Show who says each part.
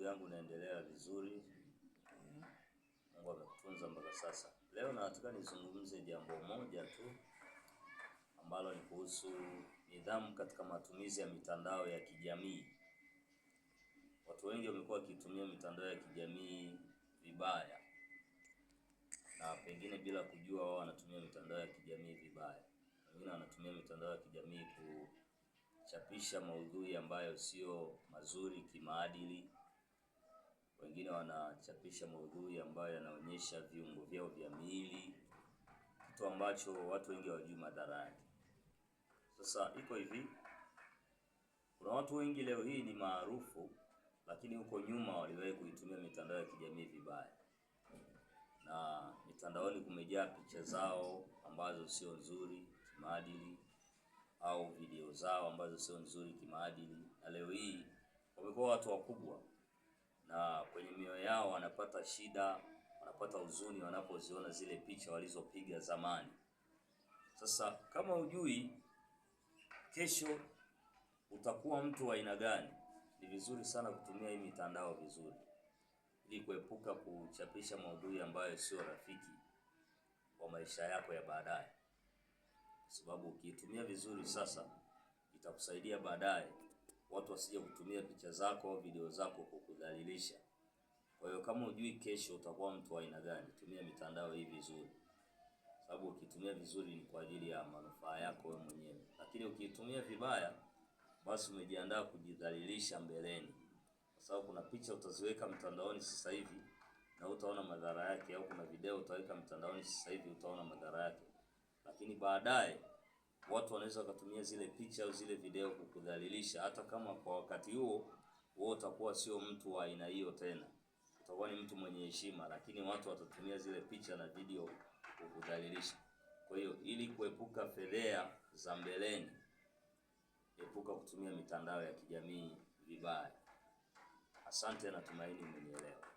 Speaker 1: ndugu yangu unaendelea vizuri. Mungu amekutunza mpaka sasa. Leo nataka nizungumze jambo moja tu ambalo ni kuhusu nidhamu katika matumizi ya mitandao ya kijamii. Watu wengi wamekuwa wakitumia mitandao ya kijamii vibaya, na pengine bila kujua wao wanatumia mitandao ya kijamii vibaya. Wengine wanatumia mitandao ya kijamii kuchapisha maudhui ambayo sio mazuri kimaadili. Wengine wanachapisha maudhui ambayo yanaonyesha viungo vyao vya miili, kitu ambacho watu wengi hawajui madhara yake. Sasa iko hivi, kuna watu wengi leo hii ni maarufu, lakini huko nyuma waliwahi kuitumia mitandao ya kijamii vibaya, na mitandaoni kumejaa picha zao ambazo sio nzuri kimaadili au video zao ambazo sio nzuri kimaadili, na leo hii wamekuwa watu wakubwa na kwenye mioyo yao wanapata shida, wanapata huzuni wanapoziona zile picha walizopiga zamani. Sasa kama hujui kesho utakuwa mtu wa aina gani, ni vizuri sana kutumia hii mitandao vizuri, ili kuepuka kuchapisha maudhui ambayo sio rafiki kwa maisha yako ya baadaye, kwa sababu ukiitumia vizuri sasa itakusaidia baadaye, watu wasije kutumia picha zako au video zako kukudhalilisha. Kwa hiyo kama hujui kesho utakuwa mtu wa aina gani, tumia mitandao hii vizuri, sababu ukitumia vizuri ni kwa ajili ya manufaa yako wewe mwenyewe, lakini ukiitumia vibaya, basi umejiandaa kujidhalilisha mbeleni, kwa sababu kuna picha utaziweka mtandaoni sasa hivi na utaona madhara yake, au kuna video utaweka mtandaoni sasa hivi utaona madhara yake, lakini baadaye watu wanaweza wakatumia zile picha au zile video kukudhalilisha, hata kama kwa wakati huo wewe utakuwa sio mtu wa aina hiyo tena, utakuwa ni mtu mwenye heshima, lakini watu watatumia zile picha na video kukudhalilisha. Kwa hiyo ili kuepuka fedhea za mbeleni, epuka kutumia mitandao ya kijamii vibaya. Asante, natumaini umenielewa.